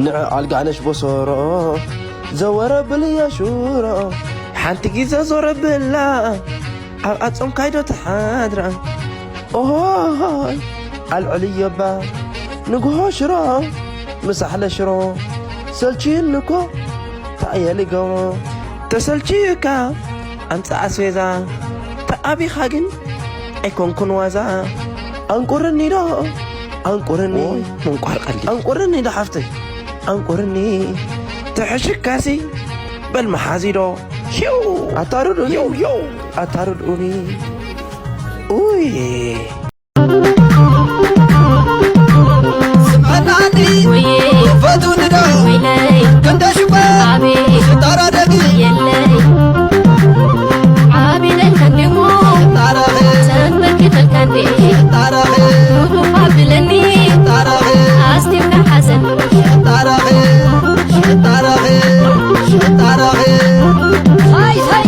ንዕ ኣልጋነሽ ቦሶሮ ዘወረብል ያሹሮ ሓንቲ ግዜ ዞረብላ ኣብ ኣጾም ካይዶ ተሓድራ ኦሆይ ኣልዕልዮባ ንግሆ ሽሮ ምሳሕለ ሽሮ ሰልችዩኒ እኮ ታየሊ ገብሮ ተሰልችዩካ ኣምጽእ ኣስቤዛ ተኣቢኻ ግን ኣይኮንኩን ዋዛ ኣንቁርኒ ዶ ኣንቁርኒ ወይ ምንቋር ቀልዲ ኣንቁርኒ ዶ ሓፍተይ ኣንቁርኒ ትሕሽካሲ በል መሓዚ ዶ ሽው ኣታርዱኒ ዮው ዮው ኣታርዱኒ ኡይ ስምዐናኒ ወይለይ ፈቱኒ ዶ ወይለይ ክንደሽበ ኣቤት ሽጣራ ደጊ የለይ ዓቢለይ ከንዲሞ ሽጣራኸ ተንበርኪኸልካ እንዴ ሽጣራኸ ሩሩፍ ኣብለኒ ሽጣራኸ ኣስቲምካ ሓዘኒ ሽጣራኸ ሽጣራኸ ሽጣራኸ ሳይ ሳይ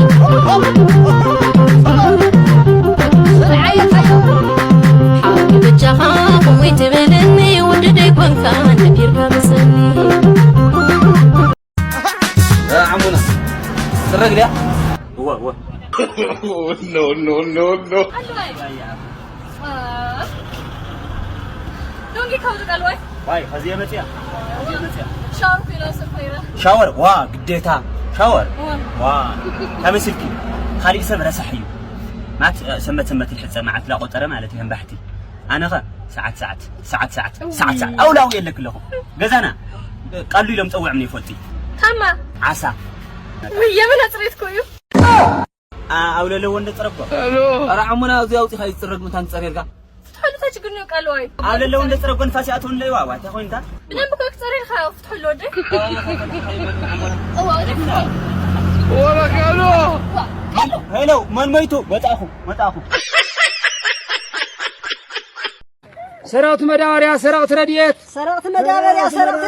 ሓቂ ብቻኻ ከምኡ ትብልኒ ወዲ ደይኮንካ ነቢርካ መሰኒ ዓሙና ጽረግ ድያ እወ እወ No, no, no, no. ዶንጊ ካብዚ ቀልዋይ ዋይ ከዚየ መጽያ ከዚየ መጽያ ሻወር ኮይና ሰብ ኮይና ሻወር ዋ ግዴታ ሻወር እወ። ዋ ተመስልኪ ካሊእ ሰብ ረሳሕ እዩ ናት ሰንበት ሰንበት ልሕፀ መዓት ላቆፀረ ማለት እዩ ህምባሕቲ ኣነኸ ሰዓት ሰዓት ሰዓት ሰዓት ሰዓት ሰዓት ኣውላው የለክ ኣለኹ ገዛና ቀሉ ኢሎም ፀውዕም ይፈልጢ ታማ ዓሳ ውይ የመን ኣፅሬት ኮዩ ኣብ ለለዎ እንደ ፀረጎ ኧረ ዓሙና እዚ ኣውፂኻ ይፅረግ ምንታን ፀሬርካ ፍትሐሉ እንታይ ችግር ነው ቀልዋይ ኣብ ለለዎ እንደ ፀረጎ ንፋስ ይኣተው ንለይዋ ዋ እንታይ ኮይንካ ብደንብ እኮ ክፀሬርካ ፍትሐሉ ወደ Ora, Carlo! ሄሎ መን መይቱ መጣኹ መጣኹ ሰራዊት መዳበርያ ሰራዊት ረድኤት ሰረቕቲ መዳበርያ ሰረቕቲ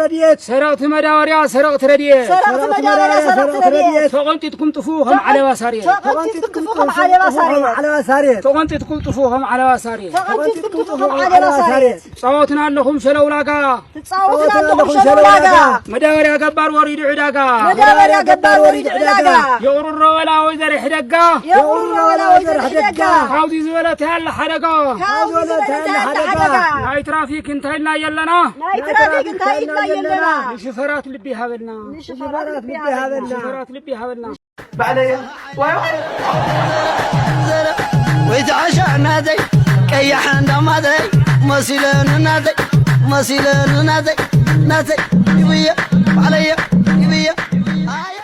ረድኤት ሰራዊት መዳበርያ ሰራዊት ረድኤት ሰረቕቲ መዳበርያ ሰረቕቲ ረድኤት ተቐንጢጥኩም ጥፉ ከም ዓለባ ሳርየት ተቐንጢጥኩም ጥፉ ከም ዓለባ ሳርየት ተቐንጢጥኩም ጥፉ ከም ዓለባ ሳርየት ተቐንጢጥኩም ጥፉ ከም ዓለባ ሳርየት ጻወትና ኣለኹም ሸለውላጋ ትጻወቱና ኣለኹም ሸለውላጋ መዳበርያ ገባር ወሪዱ ዕዳጋ መዳበርያ ገባር ወሪዱ ዕዳጋ የቑርሮ ወላ ወይዘር ሕደጋ የቑርሮ ወላ ወይዘር ሕደጋ ካብዚ ዝበለ ተያለ ሓደጋ ካብዚ ዝበለ ተያለ ሓደጋ ናይ ትራፊክ እንታይ ኢልና የለና ናይ ትራፊክ እንታይ ኢልና የለና ንሽፈራት ልቢ ሃበልና ንሽፈራት ልቢ ሃበልና ሽፈራት ልቢ ሃበልና ባዕለየ ዋይ ዋይ ወይ ዝዓሻ ናተይ ቀያሕ እንዳማተይ መሲለኒ ናተይ መሲለኒ ናተይ ናተይ ይብየ ባዕለየ ይብየ ኣየ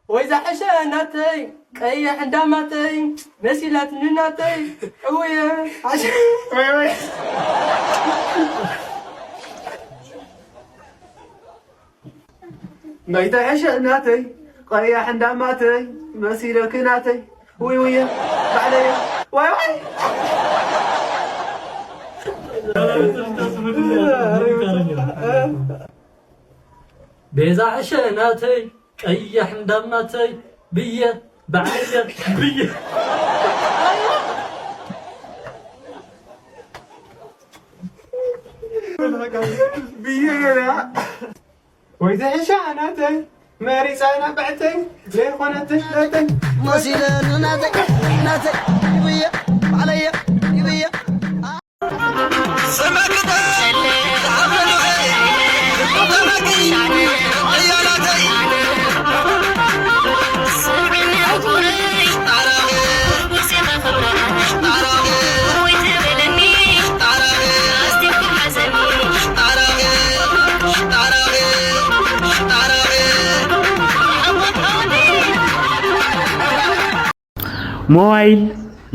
ወይ ዝዓሻ ናተይ ቀያሕ እንዳማተይ መሲላትኒ ናተይ እውየ ዓሻ ወይ ወይ ናይታ ሕሸ ናተይ ቀያሕ እንዳማተይ መሲለኪ ናተይ ውይ ውየ ባዕለየ ዋይ ዋይ ቤዛ ሕሸ ናተይ ቀያሕ እንዳማተይ ብየ ባዕለየ ብየ ብየ ወይ ዝሕሻ ናተይ መሪፃና ብዕተይ ዘይኮነትሽ ለተይ መሲለኒ ናተይ ናተይ ይብየ ባዕለየ ይብየ ሞባይል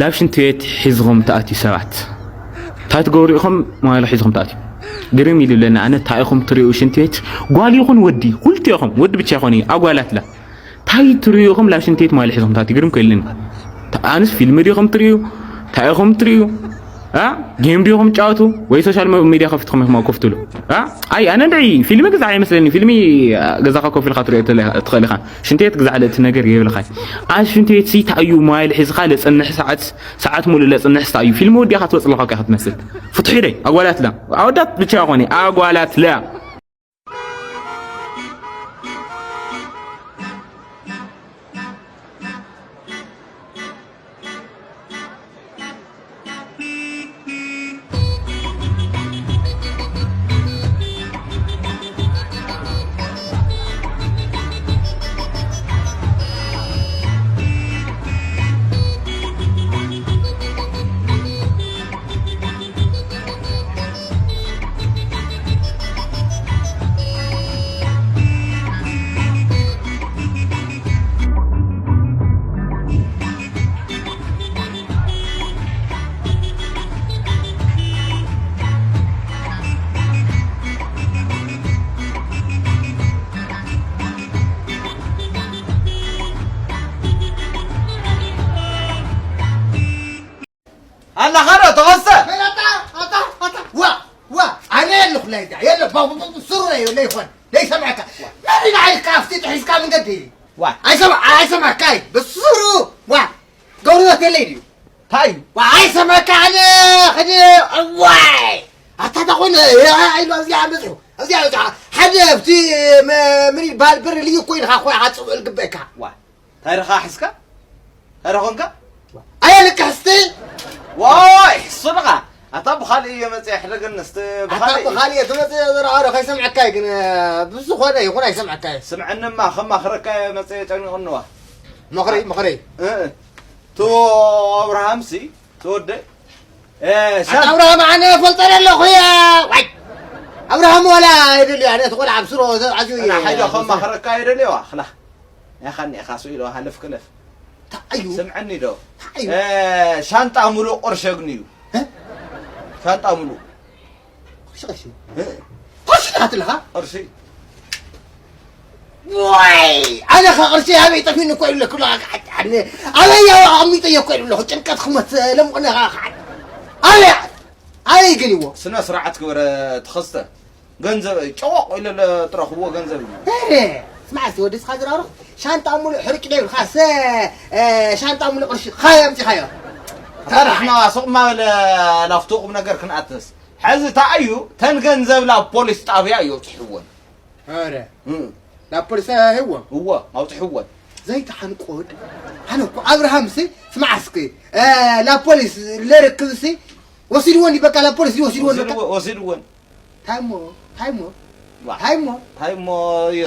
ላብ ሽንቲ ቤት ሒዝኹም ትኣትዩ ሰባት እንታይ ትገብሩ ኢኹም ሞባይል ሒዝኹም ትኣትዩ ግርም ኢሉ ለና ኣነ እንታይ ኢኹም ትሪኡ ሽንቲ ቤት ጓል ይኹን ወዲ ኩልቲኦኹም ወዲ ብቻ ይኾን እዩ ኣጓላት ላ እንታይ ትሪኡ ኢኹም ላብ ሽንቲ ቤት ሞባይል ሒዝኹም ትኣትዩ ግርም ከይልኒ ኣንስ ፊልም ዲኹም ትሪኡ እንታይ ኢኹም ትሪኡ ጌም ዲኹም ትጫወቱ ወይ ሶሻል ሚድያ ከፊትኩም ኢኹም ኣብ ኮፍ ትብሉ ኣይ ኣነ ንዒ ፊልሚ ግዛዕ ኣይመስለኒ ፊልሚ ገዛኻ ኮፍ ኢልካ ትሪኦ ትኽእል ኢኻ ሽንት ቤት ግዛዕ ልእቲ ነገር የብልኻይ ኣብ ሽንት ቤት ሲ ታእዩ ሞባይል ሒዝኻ ለፅንሕ ሰዓት ሰዓት ሙሉእ ለፅንሕ ሲ ታእዩ ፊልሚ ወዲእኻ ትወፅ ኣለኻ እኮ ኢኻ ትመስል ፍትሑ ደይ ኣጓላት ላ ኣወዳት ብቻ ይኾነ ኣጓላት ላ ኣኸዶ ተኸስተ። ኣታ ኣታ ኣታ ዋ ዋ ኣነ የለኹ ላይ ዳ የለ ባቡቡ ሱሩ ላይ ለይኾን ለይሰምዐካ መሪ ንዓይ ካብቲ ትሒዝካ መንገዲ ዋ ኣይሰማ ኣይሰማካይ ብሱሩ ዋ ገብርበት የለይ ድዩ እንታይ እዩ? ዋ ኣይሰማካ ኣነ ኸዲ ዋይ ኣታ ተኾነ ኢሉ ኣብዚኣ በፅሑ ኣብዚኣ በፅሑ ሓደ ኣብቲ ምን ይበሃል ብር ልዩ ኮይንካ ኮይካ ፅውዕ ልግበእካ ዋ እንታይ ረኻ ሒዝካ? እንታይ ረኾንካ? ኣየልቅሕስቲ ዋይ እሱ ደኻ ኣታ ብኻልእ እየ መፅእ ሕደገኒ እስቲ ኣታ ብኻልእ እዩ። ብኻልእ ትመፅእ ዘረኣዶ ከይሰምዐካ እዩ ግን ብዝኾነ ይኹን ኣይሰምዐካ እዩ ስምዐንማ ከማኽረካ እየ መፅእ ጨኒቕንዋ ምኽሪ ምኽሪ እ፣ እ። ቶ ኣብርሃምሲ ተወደ እ፣ ኣታ ሻን ኣብርሃም ኣነ ፈልጠ ኣለኹ እያ ዋይ ኣብርሃም ወላ ይደልዩ ኣነ እቲ ቆልዓ ብስሮ ኣዝዩ እዩ ሓይዶ ከማኽረካ እየ ደልየዋ ክላ ያኻኒ ኢኻ ስኢሎ ሃለፍ ክለፍ እዩ ስምዐኒ ዶ እዩ እ፣ ሻንጣ ሙሉእ ቅርሸግኒ እዩ እ? ሻንጣ ሙሉእ ቅርሺ ቅርሺ ቅርሺ ትሓትልኻ ቅርሺ ዋይ ኣነ ኸ ቅርሺ ኣበይ ጠፊኒ እኮ ይብለኩ ኣለኻ ክዓኒ ኣበይ ኣቐሚጠዮ እኮ ይብለኹ ጭንቀት ክመት ለምቕነ ኸዓ ክዓኒ ኣበይ ኣበይ ገሊዎ ስነ ስርዓት ግበረ ተኸስተ ገንዘብ ጨወቕ ኢለ ትረኽብዎ ገንዘብ እዩ ሄ ስማዕ እስቲ ወዲ ስኻ ዝራሩ ሻንጣ ሙሉእ ሕርጭ ዶ ይብልካ ሰ እ፣ ሻንጣ ሙሉእ ቅርሺ ኻዮ ኣምፂኻዮ ታራሕና ሱቕ ማበለ ላፍቶ ቁም ነገር ክንኣትስ ሕዚ እንታይ እዩ ተን ገንዘብ ናብ ፖሊስ ጣብያ እዩ ኣውፅሕወን ኧረ እም፣ ናብ ፖሊስ ህዎም እወ ኣውፅሕወን ዘይተሓንቆ ወዲ ኣነ እኮ ኣብርሃም ሲ ስማዕ እስኪ እ፣ ናብ ፖሊስ ለርክብ ሲ ወሲድዎን እዩ በቃ ናብ ፖሊስ ወሲድዎን በቃ ወሲድወ- ወሲድወን ታይሞ ታይሞ ዋ፣ ታይሞ ታይሞ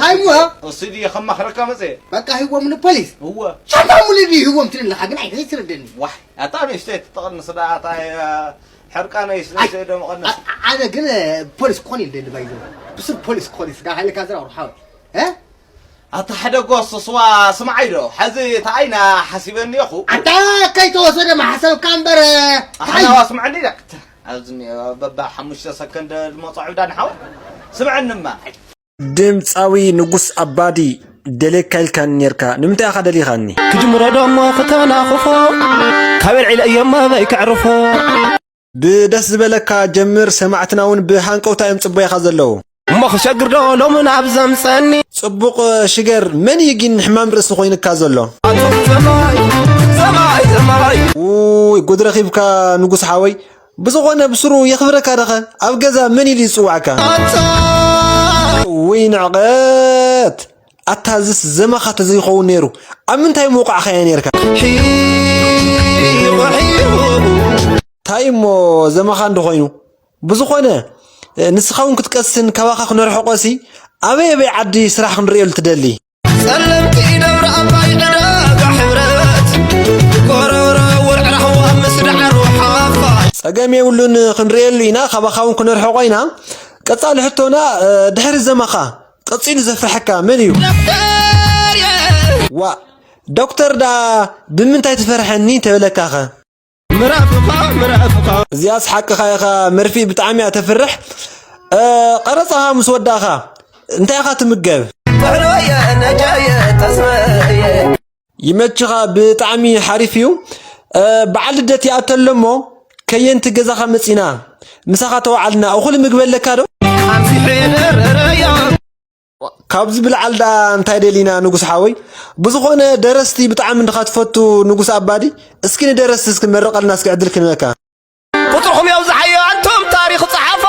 ታይሞ ወሲድ እየ ከማኽረካ መፀ በቃ ህዎም ንፖሊስ እወ ሻንጣ ሙሉ ድዩ ህዎም ትልለካ ግን ኣይተይትረደኒ ዋሕ ኣታ ንእሽተይ ትጠቐንስ ደኣ ኣታ ሕርቃነይስ ንእሽተይ ዶ መቐነስ ኣነ ግን ፖሊስ ክኾን ኢለ ደሊ ባይዞ ብስር ፖሊስ ክኾን ስጋ ሓይልካ ዝራ ርሓው እ ኣታ ሓደ ጎስ ስዋ ስምዓይ ዶ ሕዚ ተኣይና ሓሲበኒ እኹ ኣታ ከይተወሰደ ማሕሰብካ እምበር ኣሕናዋ ስምዐኒ ኢላ ኣብዚ እኒኦ በባ ሓሙሽተ ሰከንድ ዝመፆ ዕብዳ ንሓወ ስምዐንማ ድምፃዊ ንጉስ ኣባዲ ደልየካ ኢልካኒ ነርካ ንምንታይ ኢኻ ደሊኻኒ ክጅምሮ ዶሞ ክተናኽፎ ካብ ልዕለ እዮም ኣበይ ከዕርፎ ብደስ ዝበለካ ጀምር ሰማዕትና እውን ብሃንቀውታ እዮም ፅቦይኻ ዘለዉ እሞ ክሸግር ዶ ሎምን ኣብ ዘምፀኒ ፅቡቕ ሽገር መን እዩ ግን ሕማም ርእሲ ኮይንካ ዘሎ ኣቶም ዘማይ ዘማይ ዘማይ ውይ ጉድ ረኺብካ ንጉስ ሓወይ ብዝኾነ ብስሩ የኽብረካ ደኸ ኣብ ገዛ መን ኢሉ ይፅዋዕካ ኣታ ውይ ንዕቐት ኣታ ዝስ ዘማኻ ተዘይኸውን ነይሩ ኣብ ምንታይ ምውቃዕኻዮ ነርካ ሒቑ ሒቑ እንታይ እሞ ዘማኻ እንድኾይኑ ብዝኾነ ንስኻ እውን ክትቀስን ካባኻ ክነርሕቆሲ ኣበይ ኣበይ ዓዲ ስራሕ ክንርእየሉ ትደሊ ጸለምቲ ደብረ ኣባይ ዕዳጋ ሕብረት ጎረሮ ወርዕራህዋ ምስ ደዓሩ ሓፋሽ ጸገም የብሉን ክንርእየሉ ኢና ካባኻ እውን ክነርሕቆ ኢና ቀጻሊ ሕቶና ድሕሪ ዘማኻ ቀጺሉ ዘፍርሐካ መን እዩ ደብተር እየ ዋ ዶክተር ዳ ብምንታይ ትፈርሐኒ ተበለካኸ ምራፍኻ ምራፍኻ እዚኣስ ሓቅኻ ኢኻ መርፊእ ብጣዕሚ እያ ተፍርሕ እ፣ ቀረጻኻ ምስ ወዳእኻ እንታይ ኢኻ ትምገብ ጥዕኖየ ነጃየ ተስመየ ይመችኻ ብጣዕሚ ሓሪፍ እዩ እ፣ በዓል ልደት ይኣተሎ እሞ ከየንቲ ገዛኻ መፂና ምሳኻ ተዋዓልና እኹል ምግቢ ኣለካ ዶ ኣምሲሐ ደረረያ ካብዚ ብልዓል ደኣ እንታይ ደሊና ንጉስ ሓወይ ብዝኾነ ደረስቲ ብጣዕሚ እንድኻ ትፈቱ ንጉስ ኣባዲ እስኪ ንደረስቲ እስኪ መርቐልና እስኪ ዕድል ክንበካ ቁፅርኹም የብዝሓዮ ኣንቱም ታሪኽ ፀሓፎ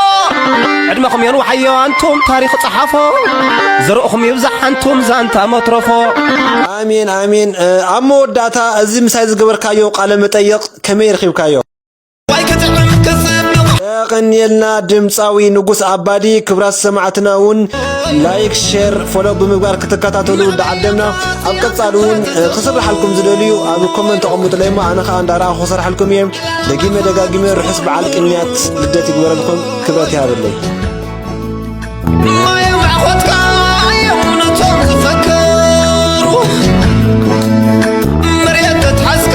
ዕድመኹም የንውሓዮ ኣንቱም ታሪኽ ፀሓፎ ዘርእኹም ይብዛሕ ኣንቱም ዛንታ መትረፎ ኣሜን ኣሜን ኣብ መወዳእታ እዚ ምሳይ ዝገበርካዮ ቃለ መጠየቕ ከመይ ረኺብካዮ ዋይ ክጥዕም ክፅብቕ የቐንየልና ድምፃዊ ንጉስ ኣባዲ ክብራት ሰማዕትና እውን ላይክ ሸር ፎሎ ብምግባር ክትከታተሉ እንዳዓደምና ኣብ ቀፃሊ እውን ክስርሓልኩም ዝደልዩ ኣብ ኮመንት ተቐምጡለይ እሞ ኣነ ከዓ እንዳረኣኹ ክሰርሓልኩም እየ ደጊመ ደጋጊመ ርሑስ በዓል ቅንያት ልደት ይግበረልኩም ክብረት ይሃበለይ ማየ ማዕኾትካ እዮም ነቶም ዝፈከሩ መሬት ተትሓዝካ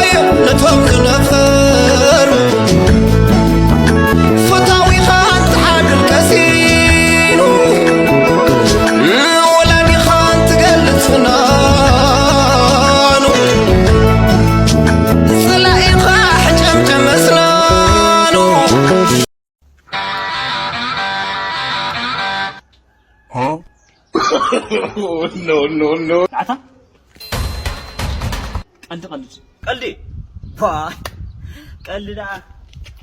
እዮም ነቶም ዝነፈሩ ፈታዊኻ እንትሓድር ቀሲኑ ንወላዲኻ እንትገልጽ ፍናኑ ጽላኢኻ ሕጨምጨም መስላ No, no, no. ጣዕታ ቀልዲ ቀልዲ ቀልዲ ባ ቀልዲ ደኣ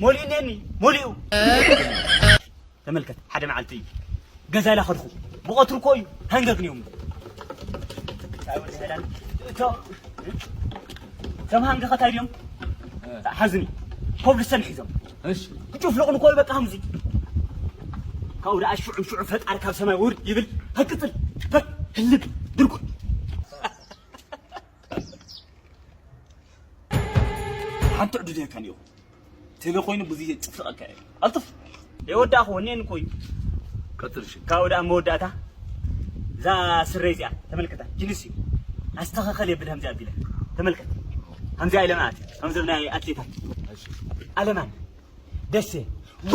ሞሊኡ እኒአኒ ሞሊኡ። ተመልከት፣ ሓደ መዓልቲ እዩ ገዛ ኢላ ከድኹ ብቐትሩ እኮ እዩ ሃንገግ ነዮም። እቶም እቶም ሃንገኸት ኣይድዮም ሓዝኒ ኮብልስተን ሒዞም እሺ። ክጭፍልቑ ንኮ በቃ ከምዚ ካብኡ ደኣ ሽዑ ሽዑ ፈጣሪ ካብ ሰማይ ውርድ ይብል። ሃቅጽል በል ህልግ ድርኩ ሓንቲ ዕዱድ የካን እዩ። ቴሌ ኮይኑ ብዙ ጭፍልቐካ እዩ። ኣልጥፍ የወዳእኹ ወኔን እኮ እዩ። ቀጥል እሺ። ካብኡ ደኣ መወዳእታ እዛ ስረይ እዚኣ ተመልከታ። ጅንስ እዩ። ኣስተኻኸል የብል ከምዚኣ ኣቢለ። ተመልከት። ከምዚኣ ኢለ ማለት እዩ። ከምዚ ናይ ኣትሌታት። ኣለማን ደሴ ጎ